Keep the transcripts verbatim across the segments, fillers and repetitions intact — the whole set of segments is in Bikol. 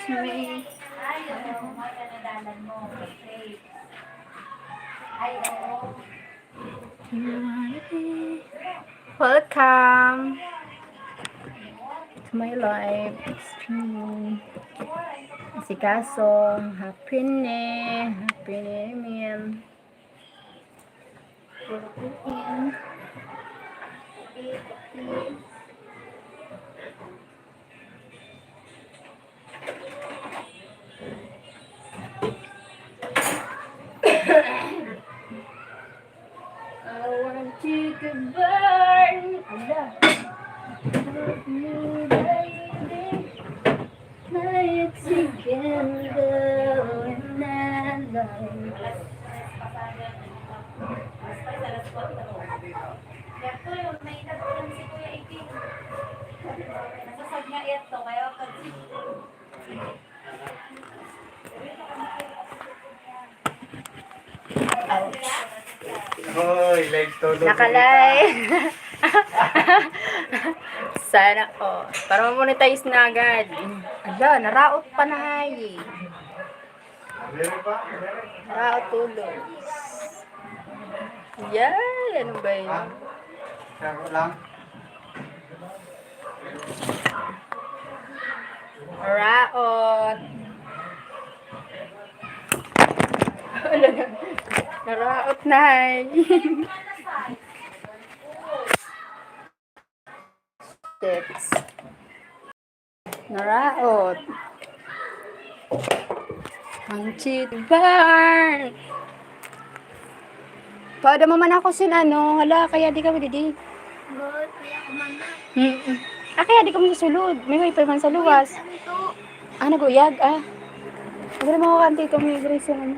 Me. Welcome to my live stream. Asikaso, happy ni, happy ni, man. I want you to burn. Ala. Love you, baby. Nights together and I love you. Ouch. Hoy, live tulog. Nakalay. Sana all. Para ma-monetize na agad. Ala, naraot pa na hay. Meron pa? Meron? Naraot tulog. Yan, ano ba yun? Ha? Saro lang? Naraot. Wala na. Naraot na, hay. Steps. Naraot. Ang cheat bar. Pada mo man ako sin ano, hala, kaya di kami didi. Good, kaya kumain na. Mm-mm. Ah, kaya di kami sa sulod. May wifi man sa luwas. Ano to? Ah, nag-uyag, ah. Wala mo kanti itong may grace yung ano.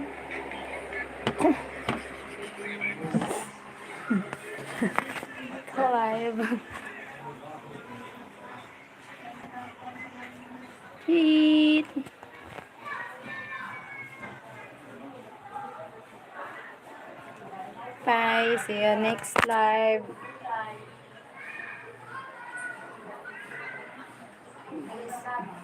Live. Eat. Bye. See you next live.